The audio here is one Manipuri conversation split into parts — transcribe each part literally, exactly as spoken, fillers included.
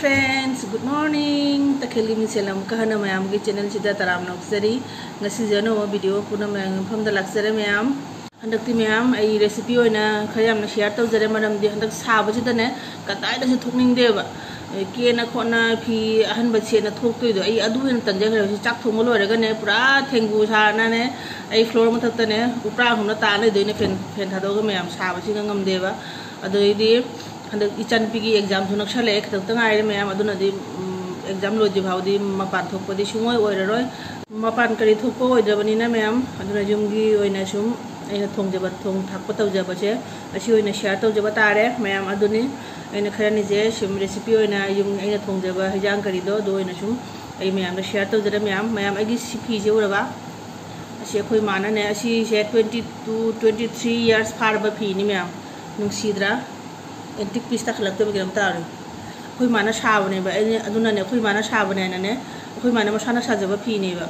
Friends, good morning. ꯇꯈꯦꯜꯒꯤ ꯃꯤꯡꯁꯦꯜ ꯑꯃꯨꯛꯀ ꯍꯟꯅ ꯃꯌꯥꯝꯒꯤ channel ꯁꯤꯗ ꯇꯔꯥꯝꯅ ꯑꯣꯛꯆꯔꯤ꯫ ꯉꯁꯤꯁꯦ ꯑꯅꯧꯕ video ꯄꯨꯟꯅ ꯃꯌꯥꯝꯒꯤ ꯃꯐꯝꯗ ꯂꯥꯛꯆꯔꯦ ꯃꯌꯥꯝ꯫ ꯍꯟꯗꯛꯇꯤ ꯃꯌꯥꯝ ꯑꯩ recipe ꯑꯣꯏꯅ ꯈꯔ ꯌꯥꯝꯅ share ꯇꯧꯖꯔꯦ, ꯃꯔꯝꯗꯤ ꯍꯟꯗꯛ ꯁꯥꯕꯁꯤꯗꯅꯦ ꯀꯗꯥꯏꯗꯁꯨ ꯊꯣꯛꯅꯤꯡꯗꯦꯕ꯫ ꯀꯦꯅ ꯈꯣꯠꯅ ꯐꯤ ꯑꯍꯟꯕ ꯁꯦꯠꯅ ꯊꯣꯛꯇꯣꯏꯗꯣ ꯑꯩ ꯑꯗꯨ ꯍꯦꯟꯅ ꯇꯟꯖꯈ꯭ꯔꯦ꯫ ꯍꯧꯖꯤꯛ ꯆꯥꯛ ꯊꯣꯡꯕ ꯂꯣꯏꯔꯒꯅꯦ ꯄꯨꯔꯥ ꯊꯦꯡꯒꯨ ꯁꯥꯅꯅꯦ ꯑꯩ floor ꯃꯊꯛꯇꯅꯦ ꯎꯄ꯭ꯔꯥꯡ ꯍꯨꯝꯅ ꯇꯥ ꯂꯩꯗꯣꯏꯅꯦ꯫ Fan, fan ꯊꯥꯗꯣꯛꯑꯒ ꯃꯌꯥꯝ ꯁꯥꯕꯁꯤꯒ ꯉꯝꯗꯦꯕ꯫ ꯑꯗꯩꯗꯤ ꯍꯟꯗꯛ ꯏꯆꯥꯅꯨꯄꯤꯒꯤ examꯁꯨ ꯅꯛꯁꯜꯂꯛꯑꯦ, ꯈꯤꯇꯪꯇ ꯉꯥꯏꯔꯦ ꯃꯌꯥꯝ꯫ ꯑꯗꯨꯅꯗꯤ exam ꯂꯣꯏꯗ꯭ꯔꯤ ꯐꯥꯎꯗꯤ ꯃꯄꯥꯟ ꯊꯣꯛꯄꯗꯤ ꯁꯨꯡꯑꯣꯏ ꯑꯣꯏꯔꯔꯣꯏ꯫ ꯃꯄꯥꯟ ꯀꯔꯤ ꯊꯣꯛꯄ ꯑꯣꯏꯗ꯭ꯔꯕꯅꯤꯅ ꯃꯌꯥꯝ, ꯑꯗꯨꯅ ꯌꯨꯝꯒꯤ ꯑꯣꯏꯅ ꯁꯨꯝ ꯑꯩꯅ ꯊꯣꯡꯖꯕ, ꯊꯣꯡ ꯊꯥꯛꯄ ꯇꯧꯖꯕꯁꯦ ꯑꯁꯤ ꯑꯣꯏꯅ share ꯇꯧꯖꯕ ꯇꯥꯔꯦ ꯃꯌꯥꯝ꯫ ꯑꯗꯨꯅꯤ ꯑꯩꯅ ꯈꯔꯅꯤꯁꯦ ꯁꯨꯝ recipe ꯑꯣꯏꯅ ꯌꯨꯝ ꯑꯩꯅ ꯊꯣꯡꯖꯕ ꯍꯤꯟꯖꯥꯡ ꯀꯔꯤꯗꯣ ꯑꯗꯨ ꯑꯣꯏꯅ ꯁꯨꯝ ꯑꯩ ꯃꯌꯥꯝꯗ share ꯇꯧꯖꯔꯦ ꯃꯌꯥꯝ꯫ ꯃꯌꯥꯝ ꯑꯩꯒꯤ ꯁꯤ ꯐꯤꯁꯦ ꯎꯔꯕ? ꯑꯁꯤ ꯑꯩꯈꯣꯏ ꯃꯥꯅꯅꯦ, ꯑꯁꯤꯁꯦ twenty two, twenty three years ꯐꯥꯔꯕ ꯐꯤꯅꯤ ꯃꯌꯥꯝ꯫ ꯅꯨꯡꯁꯤꯗ꯭ꯔꯥ? Antique piece ꯇꯥꯈꯠꯂꯛꯇꯕ ꯀꯩꯅꯣꯝ ꯇꯧꯔꯦ꯫ ꯑꯩꯈꯣꯏ ꯃꯥꯅ ꯁꯥꯕꯅꯦꯕ꯫ ꯑꯩꯅ, ꯑꯗꯨꯅꯅꯦ ꯑꯩꯈꯣꯏ ꯃꯥꯅ ꯁꯥꯕꯅꯦ ꯍꯥꯏꯅꯅꯦ ꯑꯩꯈꯣꯏ ꯃꯥꯅ ꯃꯁꯥꯅ ꯁꯥꯖꯕ ꯐꯤꯅꯦꯕ꯫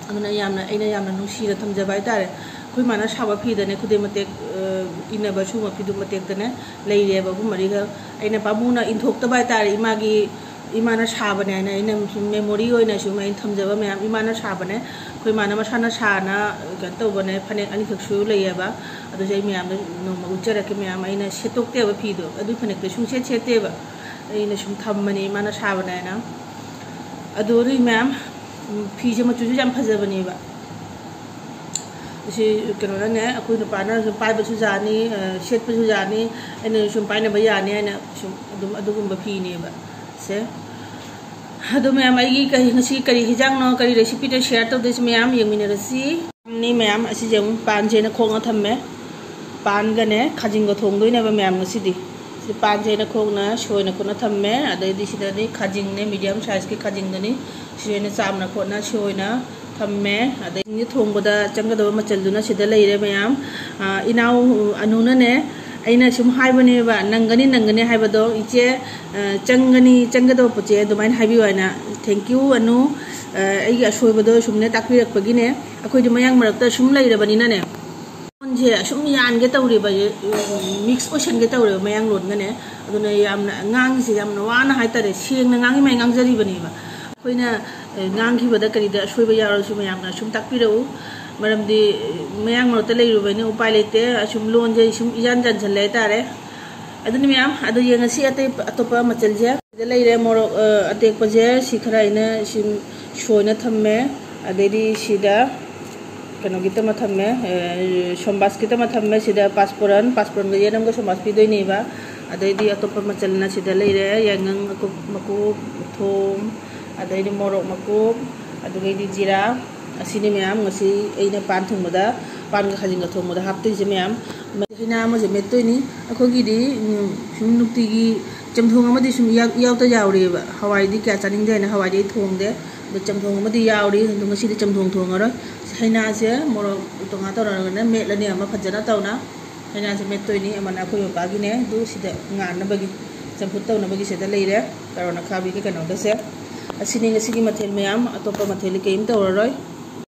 ꯑꯗꯨꯅ ꯌꯥꯝꯅ, ꯑꯩꯅ ꯌꯥꯝꯅ ꯅꯨꯡꯁꯤꯅ ꯊꯝꯖꯕ ꯍꯥꯏꯇꯥꯔꯦ꯫ ꯑꯩꯈꯣꯏ ꯃꯥꯅ ꯁꯥꯕ ꯐꯤꯗꯅꯦ ꯈꯨꯗꯩ ꯃꯇꯦꯛ, ꯑ, ꯏꯟꯅꯕ ꯁꯨꯝꯕ ꯐꯤꯗꯨ ꯃꯇꯦꯛꯇꯅꯦ ꯂꯩꯔꯦꯕ ꯑꯍꯨꯝ ꯃꯔꯤꯒ꯫ ꯑꯩꯅ ꯄꯥꯝꯃꯨꯅ ꯏꯟꯊꯣꯛꯇꯕ ꯍꯥꯏꯇꯥꯔꯦ꯫ ꯏꯃꯥꯒꯤ, ꯏꯃꯥꯅ ꯁꯥꯕꯅꯦ ꯍꯥꯏꯅ ꯑꯩꯅ ꯁꯨꯝ memory ꯑꯣꯏꯅ ꯁꯨꯝ ꯑꯩꯅ ꯊꯝꯖꯕ ꯃꯌꯥꯝ꯫ ꯏꯃꯥꯅ ꯁꯥꯕꯅꯦ, ꯑꯩꯈꯣꯏ ꯃꯥꯅ ꯃꯁꯥꯅ ꯁꯥꯅ ꯀꯩꯅꯣ ꯇꯧꯕꯅꯦ ꯐꯅꯦꯛ ꯑꯅꯤꯈꯛꯁꯨ ꯂꯩꯌꯦꯕ꯫ ꯑꯗꯨꯁꯨ ꯑꯩ ꯃꯌꯥꯝꯗ ꯅꯣꯡꯃ ꯎꯠꯆꯔꯛꯀꯦ ꯃꯌꯥꯝ꯫ ꯑꯩꯅ ꯁꯦꯠꯇꯣꯛꯇꯦꯕ ꯐꯤꯗꯣ, ꯑꯗꯨꯏ ꯐꯅꯦꯛꯇꯣ ꯁꯨꯡꯁꯦꯠ ꯁꯦꯠꯇꯦꯕ꯫ ꯑꯩꯅ ꯁꯨꯝ ꯊꯝꯕꯅꯦ ꯏꯃꯥꯅ ꯁꯥꯕꯅꯦ ꯍꯥꯏꯅ꯫ ꯑꯗꯨ ꯑꯗꯨꯏ ꯃꯌꯥꯝ, ꯎꯝ, ꯐꯤꯁꯦ ꯃꯆꯨꯁꯨ ꯌꯥꯝ ꯐꯖꯕꯅꯦꯕ꯫ ꯁꯤ ꯀꯩꯅꯣꯅꯅꯦ, ꯑꯩꯈꯣꯏ ꯅꯨꯄꯥꯅ ꯁꯨꯝ ꯄꯥꯏꯕꯁꯨ ꯌꯥꯅꯤ, ꯑ, ꯁꯦꯠꯄꯁꯨ ꯌꯥꯅꯤ, ꯑꯩꯅ ꯁꯨꯝ ꯄꯥꯏꯅꯕ ꯌꯥꯅꯤ ꯍꯥꯏꯅ ꯁꯨꯝ ꯑꯗꯨꯝ ꯑꯗꯨꯒꯨꯝꯕ ꯐꯤꯅꯦꯕ ꯁꯦ꯫ ꯑꯗꯣ ꯃꯌꯥꯝ, ꯑꯩꯒꯤ ꯀꯔꯤ, ꯉꯁꯤ ꯀꯔꯤ ꯍꯤꯟꯖꯥꯡꯅꯣ, ꯀꯔꯤ recipeꯅꯣ share ꯇꯧꯗꯣꯏꯁꯦ ꯃꯌꯥꯝ ꯌꯦꯡꯃꯤꯟꯅꯔꯁꯤ꯫ ꯅꯤ ꯃꯌꯥꯝ, ꯑꯁꯤꯁꯦ ꯑꯃꯨꯛ ꯄꯥꯟꯁꯦ ꯑꯩꯅ ꯈꯣꯛꯅ ꯊꯝꯃꯦ꯫ ꯄꯥꯟꯒꯅꯦ ꯈꯥꯖꯤꯡꯒ ꯊꯣꯡꯗꯣꯏꯅꯦꯕ ꯃꯌꯥꯝ ꯉꯁꯤꯗꯤ꯫ ꯁꯤ ꯄꯥꯟꯁꯦ ꯑꯩꯅ ꯈꯣꯛꯅ ꯁꯣꯏꯅ ꯈꯣꯠꯅ ꯊꯝꯃꯦ꯫ ꯑꯗꯩꯗꯤ ꯁꯤꯗꯗꯤ ꯈꯥꯖꯤꯡꯅꯦ, medium sizeꯀꯤ ꯈꯥꯖꯤꯡꯗꯨꯅꯤ꯫ ꯁꯤ ꯑꯣꯏꯅ ꯆꯥꯝꯅ ꯈꯣꯠꯅ ꯁꯤ ꯑꯣꯏꯅ ꯊꯝꯃꯦ꯫ ꯑꯗꯩ ꯊꯣꯡꯕꯗ ꯆꯪꯒꯗꯕ ꯃꯆꯜꯗꯨꯅ ꯁꯤꯗ ꯂꯩꯔꯦ ꯃꯌꯥꯝ꯫ ꯑ, ꯏꯅꯥꯎ ꯑꯅꯨꯅꯅꯦ, ꯑꯩꯅ ꯁꯨꯝ ꯍꯥꯏꯕꯅꯦꯕ, "ꯅꯪꯒꯅꯤ, ꯅꯪꯒꯅꯤ" ꯍꯥꯏꯕꯗꯣ, "ꯏꯆꯦ, ꯑ, ꯆꯪꯒꯅꯤ, ꯆꯪꯒꯗꯕ ꯄꯣꯠꯁꯦ ꯑꯗꯨꯃꯥꯏꯅ ꯍꯥꯏꯕꯤꯌꯨ" ꯍꯥꯏꯅ꯫ Thank you ꯑꯅꯨ, ꯑ, ꯑꯩꯒꯤ ꯑꯁꯣꯏꯕꯗꯣ ꯁꯨꯝꯅꯦ ꯇꯥꯛꯄꯤꯔꯛꯄꯒꯤꯅꯦ꯫ ꯑꯩꯈꯣꯏꯗꯤ ꯃꯌꯥꯡ ꯃꯔꯛꯇ ꯁꯨꯝ ꯂꯩꯔꯕꯅꯤꯅꯅꯦ, ꯂꯣꯟꯁꯦ ꯑꯁꯨꯝ ꯌꯥꯟꯒꯦ ꯇꯧꯔꯦꯕ, mix ꯑꯣꯏꯁꯟꯒꯦ ꯇꯧꯔꯦꯕ ꯃꯌꯥꯡꯂꯣꯟꯒꯅꯦ꯫ ꯑꯗꯨꯅ ꯌꯥꯝꯅ ꯉꯥꯡꯉꯤꯁꯦ ꯌꯥꯝꯅ ꯋꯥꯅ ꯍꯥꯏꯇꯥꯔꯦ, ꯁꯦꯡꯅ ꯉꯥꯡꯉꯤꯃꯩ ꯉꯥꯡꯖꯔꯤꯕꯅꯦꯕ꯫ ꯑꯩꯈꯣꯏꯅ, ꯑꯦ, ꯉꯥꯡꯈꯤꯕꯗ ꯀꯔꯤꯗ ꯑꯁꯣꯏꯕ ꯌꯥꯎꯔꯁꯨ ꯃꯌꯥꯝꯅ ꯁꯨꯝ ꯇꯥꯛꯄꯤꯔꯛꯎ꯫ ꯃꯔꯝꯗꯤ, ꯑꯦ, ꯃꯌꯥꯡ ꯃꯔꯛꯇ ꯂꯩꯔꯨꯕꯅꯤꯅ ꯎꯄꯥꯏ ꯂꯩꯇꯦ, ꯑꯁꯨꯝ ꯂꯣꯟꯁꯦ ꯁꯨꯝ ꯏꯌꯥꯟ ꯆꯥꯟꯁꯜꯂꯦ ꯍꯥꯏꯇꯥꯔꯦ꯫ ꯑꯗꯨꯅ ꯃꯌꯥꯝ, ꯑꯗꯨ ꯌꯦꯡꯉꯁꯤ ꯑꯇꯩ, ꯑꯇꯣꯞꯄ ꯃꯆꯜꯁꯦ꯫ ꯁꯤꯗ ꯂꯩꯔꯦ ꯃꯣꯔꯣꯛ, ꯑ, ꯑꯇꯦꯛꯄꯁꯦ, ꯁꯤ ꯈꯔ ꯑꯩꯅ ꯁꯤ ꯁꯣꯏꯅ ꯊꯝꯃꯦ꯫ ꯑꯗꯩꯗꯤ ꯁꯤꯗ ꯀꯩꯅꯣꯒꯤꯗꯃꯛ ꯊꯝꯃꯦ, ꯑ, ꯁꯣꯝꯕꯥꯁꯀꯤꯗꯃꯛ ꯊꯝꯃꯦ꯫ ꯁꯤꯗ ꯄꯥꯁꯄꯣꯔꯟ, ꯄꯥꯁꯄꯣꯔꯟꯒ ꯌꯦꯅꯝꯒ ꯁꯣꯝꯕꯥꯁ ꯄꯤꯗꯣꯏꯅꯦꯕ꯫ ꯑꯗꯩꯗꯤ ꯑꯇꯣꯞꯄ ꯃꯆꯜꯅ ꯁꯤꯗ ꯂꯩꯔꯦ, ꯌꯥꯏꯉꯪ ꯑꯀꯨꯞ ꯃꯀꯨꯞ, ꯊꯨꯝ, ꯑꯗꯩꯗꯤ ꯃꯣꯔꯣꯛ ꯃꯀꯨꯞ, ꯑꯗꯨꯒꯩꯗꯤ ꯖꯤꯔꯥ꯫ ꯑꯁꯤꯅꯤ ꯃꯌꯥꯝ ꯉꯁꯤ ꯑꯩꯅ ꯄꯥꯟ ꯊꯣꯡꯕꯗ, ꯄꯥꯟꯒ ꯈꯥꯖꯤꯡꯒ ꯊꯣꯡꯕꯗ ꯍꯥꯞꯇꯣꯏꯁꯦ ꯃꯌꯥꯝ꯫ ꯍꯩꯅꯥ ꯑꯃꯁꯦ ꯃꯦꯠꯇꯣꯏꯅꯤ꯫ ꯑꯩꯈꯣꯏꯒꯤꯗꯤ, ꯎꯝ, ꯁꯨꯝ ꯅꯨꯡꯇꯤꯒꯤ ꯆꯝꯊꯣꯡ ꯑꯃꯗꯤ ꯁꯨꯝ ꯏꯌꯥꯎ-, ꯏꯌꯥꯎꯇ ꯌꯥꯎꯔꯦꯕ꯫ ꯍꯋꯥꯏꯗꯤ ꯀꯌꯥ ꯆꯥꯅꯤꯡꯗꯦ ꯍꯥꯏꯅ ꯍꯋꯥꯏꯗꯤ ꯑꯩ ꯊꯣꯡꯗꯦ꯫ ꯑꯗꯣ ꯆꯝꯊꯣꯡ ꯑꯃꯗꯤ ꯌꯥꯎꯔꯤ꯫ ꯑꯗꯣ ꯉꯁꯤꯗꯤ ꯆꯝꯊꯣꯡ ꯊꯣꯡꯉꯔꯣꯏ꯫ ꯍꯩꯅꯥꯁꯦ ꯃꯣꯔꯣꯛ ꯇꯣꯉꯥꯟ ꯇꯧꯔꯒꯅꯦ ꯃꯦꯠꯂꯅꯤ ꯑꯃ ꯐꯖꯅ ꯇꯧꯅ꯫ ꯍꯩꯅꯥꯁꯦ ꯃꯦꯠꯇꯣꯏꯅꯤ꯫ ꯑꯃꯅ ꯑꯩꯈꯣꯏ ꯃꯄꯥꯒꯤꯅꯦ꯫ ꯑꯗꯨ ꯁꯤꯗ ꯉꯥꯟꯅꯕꯒꯤ, ꯆꯝꯐꯨꯠ ꯇꯧꯅꯕꯒꯤ ꯁꯤꯗ ꯂꯩꯔꯦ꯫ ꯀꯔꯣꯟ ꯑꯈꯥꯕꯤꯒ ꯀꯩꯅꯣꯒꯁꯦ꯫ ꯑꯁꯤꯅꯤ ꯉꯁꯤꯒꯤ ꯃꯊꯦꯜ ꯃꯌꯥꯝ꯫ ꯑꯇꯣꯞꯄ ꯃꯊꯦꯜꯗꯤ ꯀꯔꯤꯝ ꯇꯧꯔꯔꯣꯏ꯫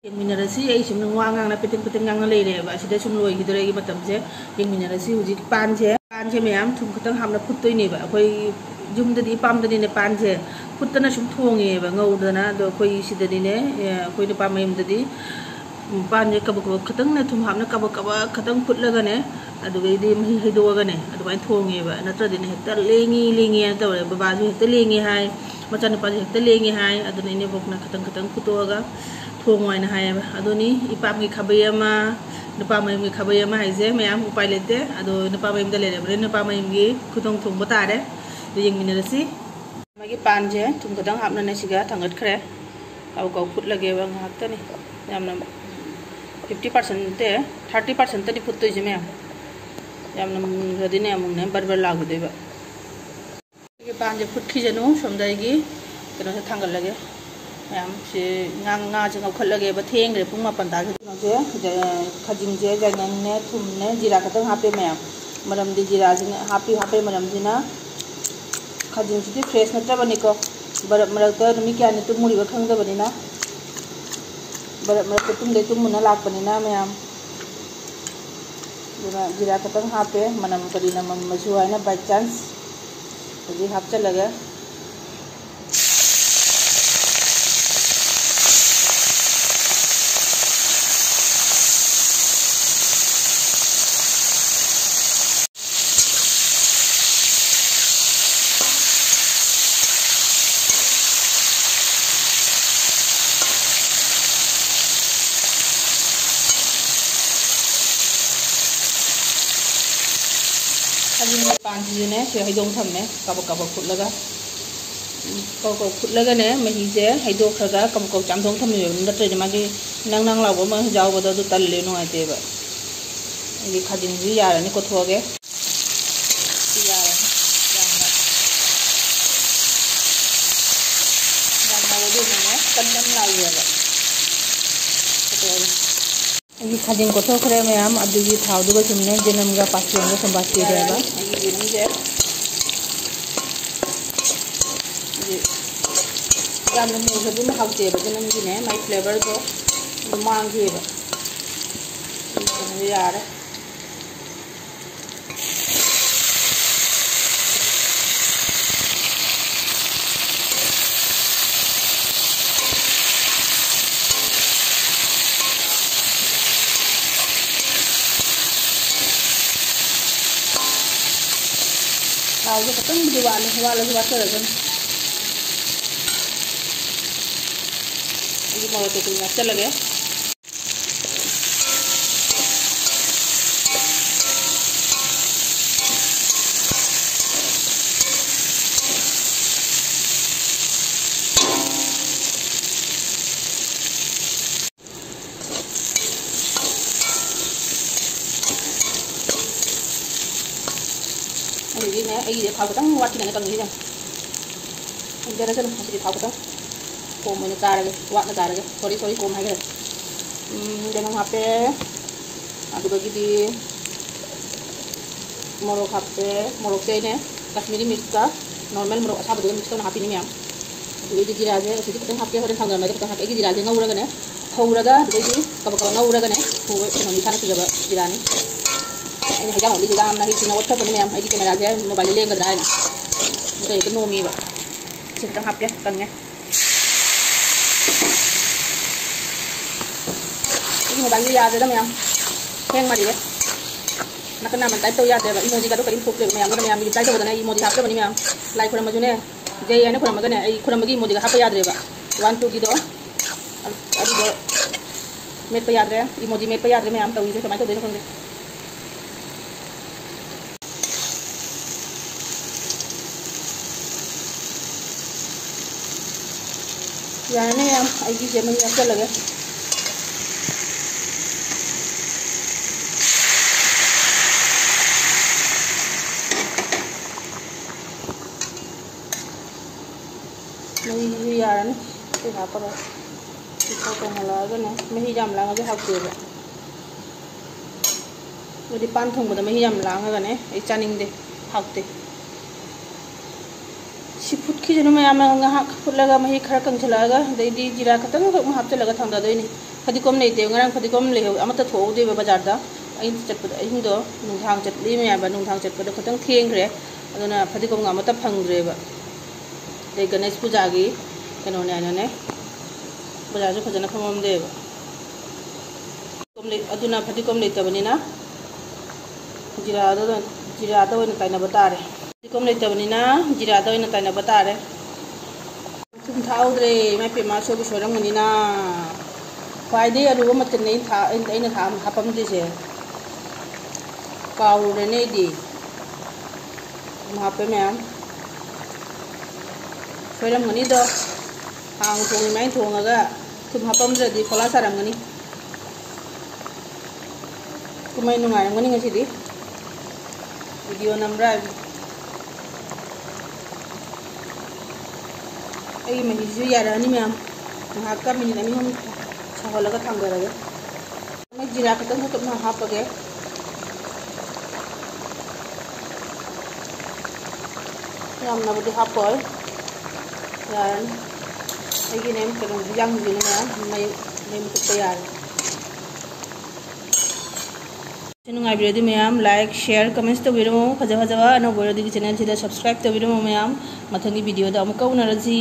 ꯌꯦꯡꯃꯤꯟꯅꯔꯁꯤ꯫ ꯑꯩ ꯁꯨꯝ ꯋꯥ ꯉꯥꯡꯅ ꯄꯦꯇꯦꯛ ꯄꯦꯇꯦꯛ ꯉꯥꯡꯅ ꯂꯩꯔꯦꯕ꯫ ꯑꯁꯤꯗ ꯁꯨꯝ ꯂꯣꯏꯈꯤꯗꯣꯔꯦ ꯑꯩꯒꯤ ꯃꯇꯝꯁꯦ꯫ ꯌꯦꯡꯃꯤꯟꯅꯔꯁꯤ꯫ ꯍꯧꯖꯤꯛ ꯄꯥꯟꯁꯦ, ꯄꯥꯟꯁꯦ ꯃꯌꯥꯝ ꯊꯨꯝ ꯈꯤꯇꯪ ꯍꯥꯞꯅ ꯐꯨꯠꯇꯣꯏꯅꯦꯕ꯫ ꯑꯩꯈꯣꯏ ꯌꯨꯝꯗꯗꯤ ꯄꯥꯝꯗꯗꯤꯅꯦ ꯄꯥꯟꯁꯦ ꯐꯨꯠꯇꯅ ꯁꯨꯝ ꯊꯣꯡꯉꯦꯕ, ꯉꯧꯗꯅ꯫ ꯑꯗꯣ ꯑꯩꯈꯣꯏ ꯁꯤꯗꯗꯤꯅꯦ, ꯑꯦ, ꯑꯩꯈꯣꯏ ꯅꯨꯄꯥ ꯃꯌꯨꯝꯗꯗꯤ, ꯎꯝ, ꯄꯥꯟꯁꯦ ꯀꯕꯛ ꯀꯕꯛ ꯈꯤꯇꯪꯅꯦ ꯊꯨꯝ ꯍꯥꯞꯅ ꯀꯕꯛ ꯀꯕꯛ ꯈꯤꯇꯪ ꯐꯨꯠꯂꯒꯅꯦ, ꯑꯗꯨꯒꯩꯗꯤ ꯃꯍꯤ ꯍꯩꯗꯣꯛꯑꯒꯅꯦ ꯑꯗꯨꯃꯥꯏꯅ ꯊꯣꯡꯉꯦꯕ꯫ ꯅꯠꯇ꯭ꯔꯗꯤꯅꯦ ꯍꯦꯛꯇ ꯂꯦꯡꯉꯤ ꯂꯦꯡꯉꯤꯅ ꯇꯧꯔꯦ꯫ ꯕꯕꯥꯁꯨ ꯍꯦꯛꯇ ꯂꯦꯡꯉꯤ ꯍꯥꯏ, ꯃꯆꯥꯅꯨꯄꯥꯁꯨ ꯍꯦꯛꯇ ꯂꯦꯡꯉꯤ ꯍꯥꯏ꯫ ꯑꯗꯨꯅ ꯏꯅꯦꯕꯣꯛꯅ ꯈꯤꯇꯪ ꯈꯤꯇꯪ ꯐꯨꯠꯇꯣꯛꯑꯒ ꯊꯣꯡꯉꯣ ꯍꯥꯏꯅ ꯍꯥꯏꯌꯦꯕ꯫ ꯑꯗꯨꯅꯤ ꯏꯄꯥꯝꯒꯤ ꯈꯥꯕꯩ ꯑꯃ, ꯅꯨꯄꯥ ꯃꯌꯨꯝꯒꯤ ꯈꯥꯕꯩ ꯑꯃ ꯍꯥꯏꯁꯦ ꯃꯌꯥꯝ ꯎꯄꯥꯏ ꯂꯩꯇꯦ꯫ ꯑꯗꯣ ꯅꯨꯄꯥ ꯃꯌꯨꯝꯗ ꯂꯩꯔꯕꯅꯤꯅ ꯅꯨꯄꯥ ꯃꯌꯨꯝꯒꯤ ꯈꯨꯊꯣꯡ ꯊꯣꯡꯕ ꯇꯥꯔꯦ꯫ ꯑꯗꯨ ꯌꯦꯡꯃꯤꯟꯅꯔꯁꯤ꯫ ꯃꯥꯒꯤ ꯄꯥꯟꯁꯦ ꯊꯨꯝ ꯈꯤꯇꯪ ꯍꯥꯞꯅꯅꯦ ꯁꯤꯒ ꯊꯥꯡꯒꯠꯈ꯭ꯔꯦ꯫ ꯀꯥꯎ ꯀꯥꯎ ꯐꯨꯠꯂꯒꯦꯕ ꯉꯥꯏꯍꯥꯛꯇꯅꯤ꯫ ꯌꯥꯝꯅ fifty percent ꯅꯠꯇꯦ, thirty percent ꯇꯅꯤ ꯐꯨꯠꯇꯣꯏꯁꯦ ꯃꯌꯥꯝ꯫ ꯌꯥꯝꯅ ꯃꯨꯟꯈ꯭ꯔꯗꯤꯅꯦ ꯑꯃꯨꯛꯅꯦ ꯕꯔ ꯕꯔ ꯂꯥꯎꯈꯤꯗꯣꯏꯕ꯫ ꯑꯩꯒꯤ ꯄꯥꯟꯁꯦ ꯐꯨꯠꯈꯤꯁꯅꯨ, ꯁꯣꯝꯗ ꯑꯩꯒꯤ ꯀꯩꯅꯣꯁꯦ ꯊꯥꯡꯒꯠꯂꯒꯦ꯫ ꯃꯌꯥꯝ ꯁꯤ ꯉꯥ, ꯉꯥꯁꯦ ꯉꯧꯈꯠꯂꯒꯦꯕ, ꯊꯦꯡꯈ꯭ꯔꯦ ꯄꯨꯡ ꯃꯥꯄꯟ ꯇꯥꯈꯤꯗꯣꯏꯅꯣꯁꯦ꯫ ꯁꯤꯗ ꯈꯥꯖꯤꯡꯁꯦ ꯌꯥꯏꯉꯪꯅꯦ, ꯊꯨꯝꯅꯦ, ꯖꯤꯔꯥ ꯈꯛꯇꯪ ꯍꯥꯞꯄꯦ ꯃꯌꯥꯝ꯫ ꯃꯔꯝꯗꯤ ꯖꯤꯔꯥꯁꯤꯅ ꯍꯥꯞꯄꯤ, ꯍꯥꯞꯄꯩ ꯃꯔꯝꯁꯤꯅ ꯈꯥꯖꯤꯡꯁꯤꯗꯤ fresh ꯅꯠꯇ꯭ꯔꯕꯅꯤꯀꯣ꯫ ꯃꯔꯛ ꯃꯔꯛꯇ ꯅꯨꯃꯤꯠ ꯀꯌꯥꯅꯤ ꯇꯨꯝꯃꯨꯔꯤꯕ ꯈꯪꯗꯕꯅꯤꯅ, ꯃꯔꯛ ꯃꯔꯛꯇ ꯇꯨꯝꯗꯩ ꯇꯨꯝꯃꯨꯅ ꯂꯥꯛꯄꯅꯤꯅ ꯃꯌꯥꯝ꯫ ꯑꯗꯨꯅ ꯖꯤꯔꯥ ꯈꯛꯇꯪ ꯍꯥꯞꯄꯦ, ꯃꯅꯝ ꯀꯔꯤ ꯅꯝꯃꯝꯃꯁꯨ ꯍꯥꯏꯅ by chance꯫ ꯍꯧꯖꯤꯛ ꯍꯥꯞꯆꯤꯜꯂꯒ ꯈꯥꯖꯤꯡ ꯃꯄꯥꯟꯁꯤꯁꯨꯅꯦ ꯁꯤ ꯍꯩꯗꯣꯛ ꯊꯝꯃꯦ, ꯀꯕꯛ ꯀꯕꯛ ꯐꯨꯠꯂꯒ꯫ ꯀꯕꯛ ꯀꯕꯛ ꯐꯨꯠꯂꯒꯅꯦ, ꯃꯍꯤꯁꯦ ꯍꯩꯗꯣꯛꯈ꯭ꯔꯒ ꯀꯕꯛ ꯀꯕꯛ ꯆꯥꯝꯊꯣꯛ ꯊꯝꯕꯤꯔꯕ, ꯅꯠꯇ꯭ꯔꯗꯤ ꯃꯥꯒꯤ ꯅꯪ ꯅꯪ ꯂꯥꯎꯕ ꯑꯃ ꯌꯥꯎꯕꯗꯣ ꯑꯗꯨ ꯇꯜꯂꯦ, ꯅꯨꯡꯉꯥꯏꯇꯦꯕ꯫ ꯑꯩꯒꯤ ꯈꯥꯖꯤꯡꯁꯤ ꯌꯥꯔꯅꯤ, ꯀꯣꯠꯊꯣꯛꯑꯒꯦ꯫ ꯁꯤ ꯌꯥꯔꯅꯤ꯫ ꯌꯥꯝꯅ, ꯌꯥꯝꯅ ꯑꯗꯨꯅꯅꯦ ꯀꯟ ꯀꯟ ꯂꯥꯎꯔꯦꯕ꯫ ꯀꯣꯠꯊꯣꯛꯑꯒꯦ꯫ ꯑꯩꯒꯤ ꯈꯥꯖꯤꯡ ꯀꯣꯠꯊꯣꯛꯈ꯭ꯔꯦ ꯃꯌꯥꯝ꯫ ꯑꯗꯨꯒꯤ ꯊꯥꯎꯗꯨꯒ ꯁꯨꯝꯅꯦ ꯖꯦꯅꯝꯒ ꯄꯥꯁꯤꯒ ꯁꯨꯝ ꯕꯥꯁꯤꯈ꯭ꯔꯦꯕ꯫ ꯑꯩꯒꯤ ꯌꯦꯔꯨꯝꯁꯦ ꯍꯧꯖꯤꯛ ꯌꯥꯝꯅ ꯃꯨꯈ꯭ꯔꯗꯤ ꯑꯃꯨꯛ ꯍꯥꯎꯇꯦꯕ, ꯖꯦꯅꯝꯒꯤꯅꯦ ꯃꯥꯏ flavourꯗꯣ ꯑꯗꯨꯝ ꯃꯥꯡꯈꯤꯑꯕ꯫ ꯑꯗꯨ ꯌꯥꯔꯦ꯫ ꯊꯥꯎꯁꯦ ꯈꯤꯇꯪꯕꯨꯗꯤ ꯋꯥꯠꯂꯦ, ꯋꯥꯠꯂꯁꯨ ꯋꯥꯠꯆꯔꯁꯅꯨ꯫ ꯑꯩꯒꯤ ꯃꯣꯔꯣꯛ ꯑꯇꯦꯛꯄꯁꯦ ꯍꯥꯞꯆꯜꯂꯒꯦ꯫ ꯑꯗꯒꯤꯅꯦ, ꯑꯩꯒꯤꯁꯦ ꯊꯥꯎ ꯈꯤꯇꯪ ꯋꯥꯠꯈꯤꯗꯅ ꯀꯪꯉꯤꯁꯦ꯫ ꯍꯟꯖꯔꯁꯅꯨ, ꯉꯁꯤꯗꯤ ꯊꯥꯎ ꯈꯤꯇꯪ ꯀꯣꯝ ꯑꯣꯏꯅ ꯆꯥꯔꯒꯦ, ꯋꯥꯠꯅ ꯆꯥꯔꯒꯦ꯫ Sorry, sorry, ꯀꯣꯝ ꯍꯥꯏꯈ꯭ꯔꯦ꯫ ꯎꯝ, ꯀꯩꯅꯣ ꯍꯥꯞꯄꯦ, ꯑꯗꯨꯗꯒꯤꯗꯤ ꯃꯣꯔꯣꯛ ꯍꯥꯞꯄꯦ꯫ ꯃꯣꯔꯣꯛꯁꯦ ꯑꯩꯅꯦ ꯀꯥꯁꯃꯤꯔꯤ ꯃꯤꯔꯆꯀ normal ꯃꯣꯔꯣꯛ ꯑꯁꯥꯕꯗꯨꯒ mix ꯇꯧꯅ ꯍꯥꯞꯄꯤꯅꯤ ꯃꯌꯥꯝ꯫ ꯑꯗꯨꯗꯒꯤꯗꯤ ꯖꯤꯔꯥꯁꯦ ꯍꯧꯖꯤꯛꯇꯤ ꯈꯤꯇꯪ ꯍꯥꯞꯀꯦ, ꯍꯣꯔꯦꯟ ꯊꯥꯡꯅꯔꯝꯗꯥꯏꯗ ꯈꯤꯇꯪ ꯍꯥꯞꯀꯦ꯫ ꯑꯩꯒꯤ ꯖꯤꯔꯥꯁꯦ ꯉꯧꯔꯒꯅꯦ, ꯐꯧꯔꯒ ꯑꯗꯨꯗꯩꯗꯤ ꯀꯕꯛ ꯀꯕꯛ ꯉꯧꯔꯒꯅꯦ ꯊꯣꯡꯕ ꯀꯩꯅꯣꯅꯤ, ꯏꯁꯥꯅ ꯁꯨꯖꯕ ꯖꯤꯔꯥꯅꯤ꯫ ꯑꯩꯅ ꯍꯩꯖꯥꯡ ꯍꯥꯎꯕꯤꯁꯦ ꯌꯥꯝꯅ ꯍꯩꯁꯤꯡꯅ ꯑꯣꯠꯊꯣꯛꯄꯅꯤ ꯃꯌꯥꯝ, ꯑꯩꯒꯤ cameraꯁꯦ mobileꯗ ꯂꯦꯡꯒꯗ꯭ꯔꯥ ꯍꯥꯏꯅ꯫ ꯀꯩꯗ ꯅꯣꯝꯃꯤꯕ꯫ ꯁꯤ ꯈꯤꯇꯪ ꯍꯥꯞꯀꯦ, ꯀꯪꯉꯦ꯫ ꯑꯩꯒꯤ ꯃꯣꯕꯥꯏꯜꯁꯦ ꯌꯥꯗ꯭ꯔꯦꯗ ꯃꯌꯥꯝ, ꯍꯦꯡ ꯃꯥꯜꯂꯤꯔꯦ꯫ ꯅꯥꯀꯟ ꯅꯥꯝꯃ ꯇꯥꯏꯞ ꯇꯧ ꯌꯥꯗ꯭ꯔꯦꯕ, ꯏꯃꯣꯖꯤꯒꯗꯣ ꯀꯔꯤꯝ ꯊꯣꯛꯇ꯭ꯔꯦꯕ ꯃꯌꯥꯝꯗꯨꯗ꯫ ꯃꯌꯥꯝꯒꯤ ꯔꯤꯄ꯭ꯂꯥꯏ ꯇꯧꯕꯗꯅ ꯑꯩ ꯏꯃꯣꯖꯤ ꯍꯥꯞꯇꯕꯅꯤ ꯃꯌꯥꯝ꯫ ꯂꯥꯏ ꯈꯨꯔꯝꯃꯁꯨꯅꯦ, ꯖꯩ ꯍꯥꯏꯅ ꯈꯨꯔꯝꯃꯒꯅꯦ, ꯑꯩ ꯈꯨꯔꯝꯕꯒꯤ ꯏꯃꯣꯖꯤꯒ ꯍꯥꯞꯄ ꯌꯥꯗ꯭ꯔꯦꯕ꯫ ꯋꯥꯟ ꯇꯨꯒꯤꯗꯣ ꯑꯗꯨꯗꯣ ꯃꯦꯠꯄ ꯌꯥꯗ꯭ꯔꯦ, ꯏꯃꯣꯖꯤ ꯃꯦꯠꯄ ꯌꯥꯗ꯭ꯔꯦ ꯃꯌꯥꯝ ꯇꯧꯔꯤꯁꯦ, ꯀꯃꯥꯏꯅ ꯇꯧꯗꯣꯏꯅꯣ ꯈꯪꯗꯦ꯫ ꯌꯥꯔꯅꯤ ꯃꯌꯥꯝ, ꯑꯩꯒꯤꯁꯦ ꯃꯍꯤ ꯍꯥꯞꯆꯜꯂꯒꯦ꯫ ꯃꯍꯤꯁꯤꯁꯨ ꯌꯥꯔꯅꯤ꯫ ꯁꯤ ꯍꯥꯞꯄꯒ ꯁꯤ ꯈꯔ ꯀꯪꯍꯜꯂꯛꯑꯒꯅꯦ, ꯃꯍꯤ ꯌꯥꯝ ꯂꯥꯡꯉꯗꯤ ꯍꯥꯎꯇꯦꯕ꯫ ꯑꯗꯨꯗꯤ ꯄꯥꯟ ꯊꯣꯡꯕꯗ ꯃꯍꯤ ꯌꯥꯝ ꯂꯥꯡꯉꯒꯅꯦ ꯑꯩ ꯆꯥꯅꯤꯡꯗꯦ, ꯍꯥꯎꯇꯦ꯫ ꯁꯤ ꯐꯨꯠꯈꯤꯁꯅꯨ ꯃꯌꯥꯝ, ꯉꯥꯏꯍꯥꯛ ꯐꯨꯠꯂꯒ ꯃꯍꯤ ꯈꯔ ꯀꯪꯁꯤꯜꯂꯛꯑꯒ ꯑꯗꯩꯗꯤ ꯖꯤꯔꯥ ꯈꯛꯇꯪ ꯈꯛ ꯍꯥꯞꯆꯤꯜꯂꯒ ꯊꯥꯡꯗꯗꯣꯏꯅꯤ꯫ ꯐꯗꯤꯒꯣꯝ ꯂꯩꯇꯦ, ꯉꯔꯥꯡ ꯐꯗꯤꯒꯣꯝ ꯂꯩꯍꯧ-, ꯑꯃꯠꯇ ꯊꯣꯛꯍꯧꯗꯦꯕ ꯕꯖꯥꯔꯗ꯫ ꯑꯩꯅ ꯆꯠꯄꯗ ꯑꯍꯤꯡꯗꯣ ꯅꯨꯡꯗꯥꯡ ꯆꯠꯂꯤ ꯃꯌꯥꯝꯕ, ꯅꯨꯡꯗꯥꯡ ꯆꯠꯄꯗꯣ ꯈꯤꯇꯪ ꯊꯦꯡꯈ꯭ꯔꯦ, ꯑꯗꯨꯅ ꯐꯗꯤꯒꯣꯝꯒ ꯑꯃꯠꯇ ꯐꯪꯗ꯭ꯔꯦꯕ꯫ ꯑꯗꯩ ꯒꯅꯦꯁ ꯄꯨꯖꯥꯒꯤ ꯀꯩꯅꯣꯅꯦ ꯍꯥꯏꯅꯅꯦ, ꯕꯖꯥꯔꯁꯨ ꯐꯖꯅ ꯐꯝꯃꯝꯗꯦꯕ꯫ ꯐꯗꯤꯒꯣꯝ ꯂꯩ-, ꯑꯗꯨꯅ ꯐꯗꯤꯒꯣꯝ ꯂꯩꯇꯕꯅꯤꯅ ꯖꯤꯔꯥꯗ, ꯖꯤꯔꯥꯗ ꯑꯣꯏꯅ ꯇꯥꯏꯅꯕ ꯇꯥꯔꯦ꯫ ꯐꯗꯤꯒꯣꯝ ꯂꯩꯇꯕꯅꯤꯅ ꯖꯤꯔꯥꯗ ꯑꯣꯏꯅ ꯇꯥꯏꯅꯕ ꯇꯥꯔꯦ꯫ ꯊꯨꯝ ꯊꯥꯛꯍꯧꯗ꯭ꯔꯦ, ꯏꯃꯥ ꯏꯄꯦꯝꯃ, ꯁꯣꯏꯕꯨ ꯁꯣꯏꯔꯝꯒꯅꯤꯅ꯫ ꯈ꯭ꯋꯥꯏꯗꯒꯤ ꯑꯔꯨꯕ ꯃꯆꯜꯅꯦ ꯑꯩꯅ ꯊꯥ-, ꯑꯩꯅ, ꯑꯩꯅ ꯊꯥ-, ꯍꯥꯄꯝꯗ꯭ꯔꯤꯁꯦ꯫ ꯀꯥꯎꯔꯨꯔꯦꯅꯦ ꯑꯩꯗꯤ꯫ ꯊꯨꯝ ꯍꯥꯞꯄꯦ ꯃꯌꯥꯝ꯫ ꯁꯣꯏꯔꯝꯒꯅꯤꯗꯣ꯫ ꯍꯥꯎꯅ ꯊꯣꯡꯉꯤ ꯃꯥꯏꯅ ꯊꯣꯡꯉꯒ ꯊꯨꯝ ꯍꯥꯄꯝꯗ꯭ꯔꯗꯤ ꯐꯣꯂꯥ ꯁꯥꯔꯝꯒꯅꯤ꯫ ꯀꯨꯝꯍꯩ ꯅꯨꯡꯉꯥꯏꯔꯝꯒꯅꯤ ꯉꯁꯤꯗꯤ꯫ ꯚꯤꯗꯤꯑꯣ ꯅꯝꯕ꯭ꯔꯥ ꯍꯥꯏꯕ꯫ ꯑꯩꯒꯤ ꯃꯍꯤꯁꯤꯁꯨ ꯌꯥꯔꯛꯑꯅꯤ ꯃꯌꯥꯝ꯫ ꯉꯥꯏꯍꯥꯛꯀ ꯃꯤꯅꯤꯠ ꯑꯅꯤ ꯑꯍꯨꯝ ꯁꯧꯍꯜꯂꯒ ꯊꯥꯡꯊꯔꯒꯦ꯫ ꯖꯤꯔꯥ ꯈꯤꯇꯪ ꯈꯛꯇꯪ ꯍꯥꯞꯄꯒꯦ꯫ ꯌꯥꯝꯅꯕꯨꯗꯤ ꯍꯥꯞꯄꯣꯏ꯫ ꯌꯥꯔꯅꯤ꯫ ꯑꯩꯒꯤꯅꯦ ꯀꯩꯅꯣꯁꯤ ꯌꯥꯡꯁꯤꯅ ꯃꯌꯥꯝ ꯃꯩ, ꯃꯩ ꯃꯨꯊꯠꯄ ꯌꯥꯔꯦ꯫ ꯅꯨꯡꯉꯥꯏꯕꯤꯔꯗꯤ ꯃꯌꯥꯝ like, share, comments ꯇꯧꯕꯤꯔꯝꯃꯣ꯫ ꯐꯖ ꯐꯖꯕ ꯑꯅꯧꯕ ꯑꯣꯏꯔꯗꯤ ꯆꯦꯅꯦꯜꯁꯤꯗ subscribe ꯇꯧꯕꯤꯔꯝꯃꯣ ꯃꯌꯥꯝ꯫ ꯃꯊꯪꯒꯤ ꯚꯤꯗꯤꯑꯣꯗ ꯑꯃꯨꯛꯀ ꯎꯅꯔꯁꯤ꯫